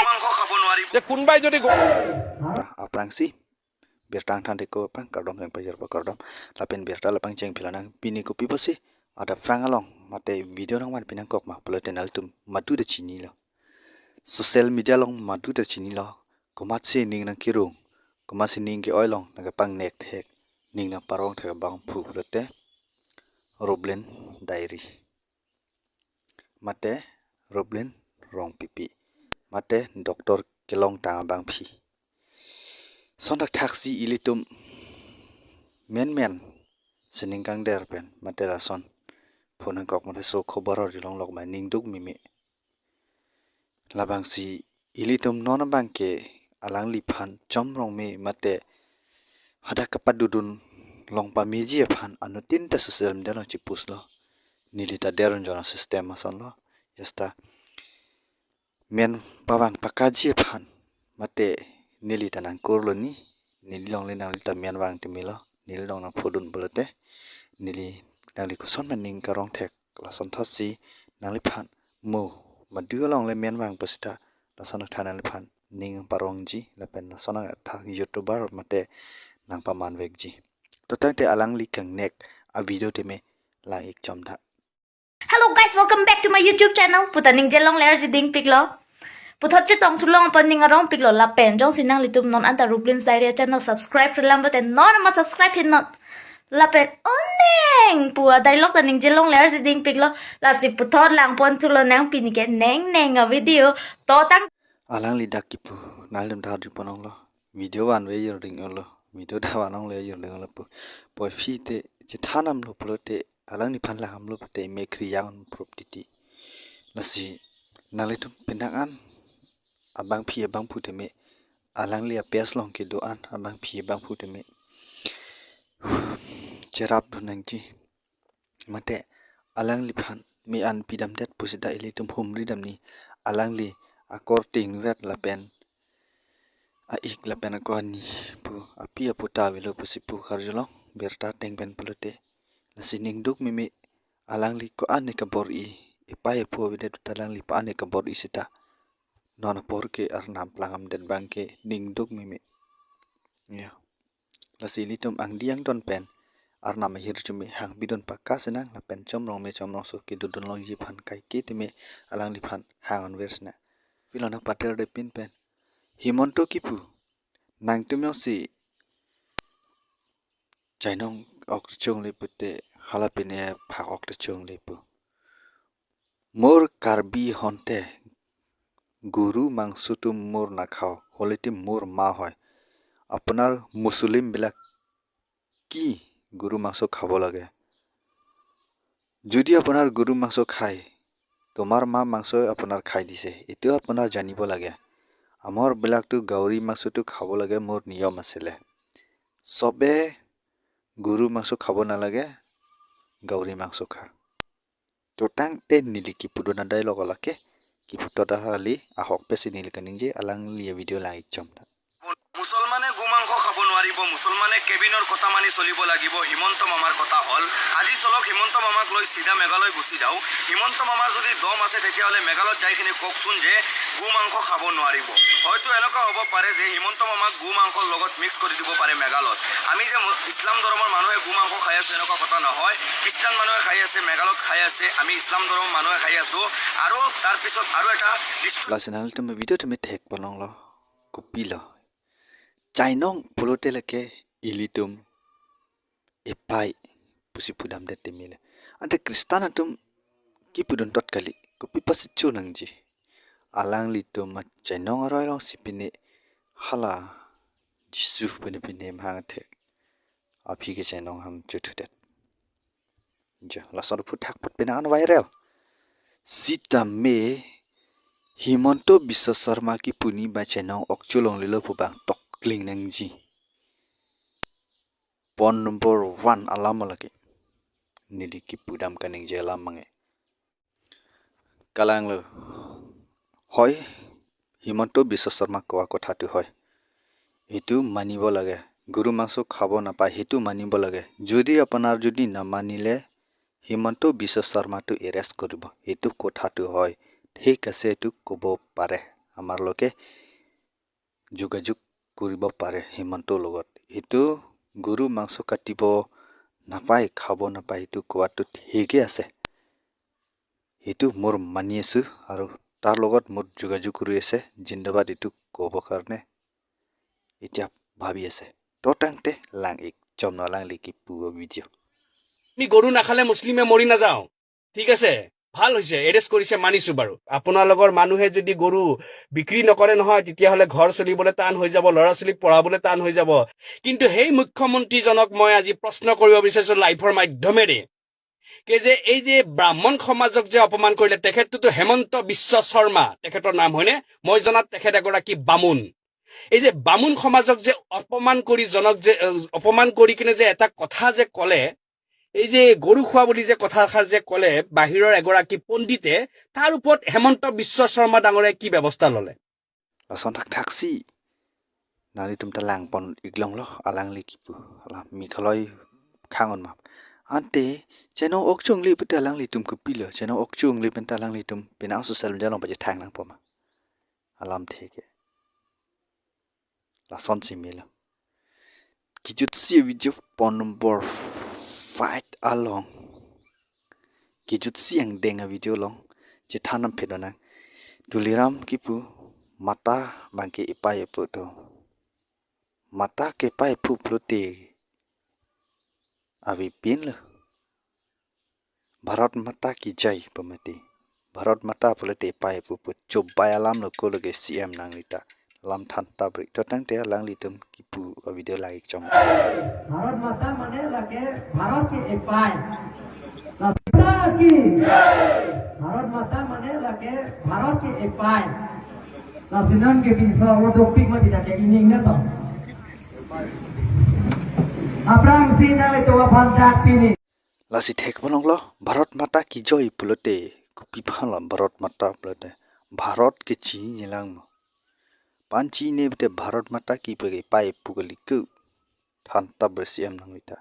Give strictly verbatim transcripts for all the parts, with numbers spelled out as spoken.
মাংস খাব নোৱাৰিব। যে কোনোবাই যদি গ- Aphrangsi birta than thek-o aphrang kardom, jeng pajir pa kardom. Lapen birta lapang chengphi lonang, pini kopi pusi adap phrang along mate video nangvanpi nangkok ma pulote nanglitum madu ta chinilo. Social media along madu ta chinilo. Komatsi ning nangkerung, komatsi ning ke-oi along nangkepangnek thek, ning nangparong thek abangphu pulote Roblin Diary mate Roblin Rongpipi mate Doctor Kelongtang abangpi. Lason thakthaksi ilitum menmen sining kangder pen mate lason phone nangkok mate so khobor arjulong lok ma, ning duk meme. Labangsi ilitum non abangke alangliphan chomrong me mate hadak kapadodun long pameji aphan anuttin ta social media along chipuslo. Neli ta der unjona system asonlo. Jasta men pavang pakaji aphan mate neli ta nangkurlo ni, neli longle nangli ta men vang temelo, neli long nangphodun pulote neli nangli koson ma ning karong thek. Lason thotsi nangliphan mo madu alongle men vang pusita lason tha nangliphan ning parongji lapen lason athak YouTuber mate nangpaman vekji. To tangte alangli kangnek a video teme lang-ik chom tha. Hello guys, welcome back to my YouTube channel. Puta ningje longleji dingpiklo. Puthot chetong thulong pon ning arongpiklo lapen jongsi nanglitum non anta Rublin's Diary channel subscribe relam bote non ma subscribe hin non. Lapen oneng pu a dialogue ta ningje longleji dingpiklo. Lasi puthot lang pon thulo nang pini ke neng neng a video. To tang alangli dak kipu nanglitum ta arju pononglo. Video vanve yerding olo. Video ta vanongle yerding olo pu. Puvoiphite chethanamlo pulote alangliphan langhamlo pute me kri yang prop titi. Lasi nanglitum penang an abangpi abangphu teme alangli a page along kedo an abangpi abangphu teme cherapdun nangji. Mate alangliphan me an pidamdet pusita ilitum humri damni, alangli akorte ingvet lapen a-ik lapen ako ani pu api apo ta avelo pusi pu karjulong birta ateng pen pulote. Lasi ning duk meme alangli ko-an ke kabor-i, ipei apo avedet ta alangli pa-an ke kabor-i sita non apor ke arnam plangam det abangke ning duk meme. Ya. Lasi ilitum angdi angdon pen arnam ahirjume hangpidun paka senang lapen chomrong me chomrong so kedodun longji aphan kaike teme alangliphan hang anver sena. Pilo nangpater de pin pen. Himanta kipu. Nangtum jongsi chainong ok chungle pute hala pine phak ok chungle pu. Mur Karbi honte গৰু মাংসটো মোৰ নাখাওঁ, হ'লেতো মোৰ মা হয়। আপোনাৰ মুছলিমবিলাক কি গৰু মাংস খাব লাগে? যদি আপোনাৰ গৰু মাংস খায়, তোমাৰ মা মাংসই আপোনাৰ খাই দিছে, এইটো আপোনাৰ জানিব লাগে। আমাৰবিলাকতো গাহৰি মাংসটো খাব লাগে, মোৰ নিয়ম আছিলে। চবে গৰু মাংস খাব নালাগে, গাহৰি মাংস খা। To tangte neli kipudun a dialogue lake, kipu to dak kali, ahok pensi neli kaningje, alangli video lang-ik chom tha. মুছলমানে গো মাংস খাব নোৱাৰিব, মুছলমানে কেবিনৰ কথা মানি চলিব লাগিব, হিমন্ত মামাৰ কথা হ'ল। আজি চলক হিমন্ত মামাক লৈ চিধা মেঘালয় গুচি যাওঁ। হিমন্ত মামাৰ যদি দম আছে, তেতিয়াহ'লে মেঘালয়ত যাই কিনে কওকচোন যে গো মাংস খাব নোৱাৰিব। হয়তো এনেকুৱা হ'ব পাৰে যে হিমন্ত মামাক গো মাংসৰ লগত মিক্স কৰি দিব পাৰে মেঘালয়ত। আমি যে মু-, ইছলাম ধৰ্মৰ মানুহে গো মাংস খাই আছো, এনেকুৱা কথা নহয়। খ্ৰীষ্টান মানুহে খাই আছে, মেঘালয়ত খাই আছে, আমি ইছলাম ধৰ্মৰ মানুহে খাই আছো। আৰু তাৰ পিছত আৰু এটা দৃষ্টি Lasi nanglitum video tumi thek pononglo, kopilo. Chainong pulote lake ilitum ipei pusi pudamdet temele. Ante Khristan atum kipudun tot kali, kopi pasi chu nangji. Alanglitum ma chainong aroi alongsi pine hala Jisu pine pine mahang thek. Aphi ke chainong ham chuthudet. Jo, laso phuthak put penang an viral. Sitame Himanta Biswa Sarma kipu ni ba chainong ok chulong lilo pu bang tokling nangji. Point number one alam lake. Neli kipudam kaningje alam mange. Kalanglo. হয়, হিমন্ত বিশ্ব শৰ্মা কোৱা কথাটো হয়। এইটো মানিব লাগে। গৰু মাংস খাব নাপায়, সেইটো মানিব লাগে। যদি আপোনাৰ যদি নামানিলে হিমন্ত বিশ্ব শৰ্মাটো এৰেষ্ট কৰিব। এইটো কথাটো হয়। ঠিক আছে, এইটো ক'ব পাৰে। আমাৰ লোকে যোগাযোগ কৰিব পাৰে হিমন্ত লগত। সেইটো গৰু মাংস কাটিব নাপায়, খাব নাপায়, সেইটো কোৱাটো ঠিকে আছে। সেইটো মোৰ মানি আছো আৰু তাৰ লগত মোৰ যোগাযোগ কৰি আছে, জিন্দাবাদ এইটো ক'ব কাৰণে এতিয়া ভাবি আছে। তো তেন্তে lang ik chomno alangli kipu video. আমি গৰু নাখালে মুছলিমে মৰি নাযাওঁ। ঠিক আছে, ভাল হৈছে, এৰেষ্ট কৰিছে, মানিছো বাৰু। আপোনালোকৰ মানুহে যদি গৰু বিক্ৰী নকৰে নহয়, তেতিয়াহ'লে ঘৰ চলিবলৈ টান হৈ যাব, ল'ৰা ছোৱালীক পঢ়াবলৈ টান হৈ যাব। কিন্তু সেই মুখ্যমন্ত্ৰীজনক মই আজি প্ৰশ্ন কৰিব বিচাৰিছো লাইভৰ মাধ্যমেৰে, কে যে এই যে ব্ৰাহ্মণ সমাজক যে অপমান কৰিলে, তেখেতটোতো হেমন্ত বিশ্ব শৰ্মা তেখেতৰ নাম, হয়নে? মই জনাত তেখেত এগৰাকী বামুণ। এই যে বামুণ সমাজক যে অপমান কৰি জনক যে, এ, অপমান কৰি কিনে যে এটা কথা যে ক'লে, এই যে গৰু খোৱা বুলি যে কথাষাৰ যে ক'লে বাহিৰৰ এগৰাকী পণ্ডিতে, তাৰ ওপৰত হেমন্ত বিশ্ব শৰ্মা ডাঙৰে কি ব্যৱস্থা ল'লে? Lason thakthak si nanglitum ta langpon iklonglo alangli kipu. Ala Meghalaya khangon map. Ante cheno ok chungli pute alanglitum kupilo. Cheno ok chungli penta alanglitum pina social media along pachethang nangpo ma. Alamthe ke. Lason si melo. Kijutsi video pon number five along. Kijutsi angdeng a video along chethan nam phedo nang. Tuliram kipu mata bangke ipai epu do. Mata kepai epu pulote avepin lo. Bharat Mata Ki Jai pamati. Bharat Mata pulote ipai epu pu chobai alam lo ko loge C M nanglita. Alam than tabri. To tangte alanglitum kipu a video lang ik chom. Bharat মাতা মানে লাগে ভারতকে এপাই। রাষ্ট্রপতি কি? ভারত মাতা মানে লাগে ভারতকে এপাই। Lasi non ke bisa lo dopik mati dak ke ining na to. Aphrang si na itu aphan dak pini. Lasi thek ponong lo Bharat Mata Ki Jai pulote kopi phan lo Bharat Mata pulote Bharat ke chini lang mo. Pan chini pute Bharat Mata Ki pake pai pu kali ke. Than tabri C M nanglita.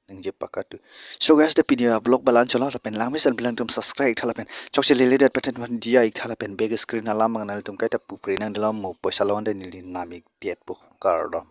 Ningje pakatu. So guys, the video vlog balan cholo lapen langmesen bilang tum subscribe thala pen. Chokche lele det peten dia ik thala pen big screen alam mang nanglitum kaita pupri nang dalam mo poisa londe neli nam ik tiat po kardom.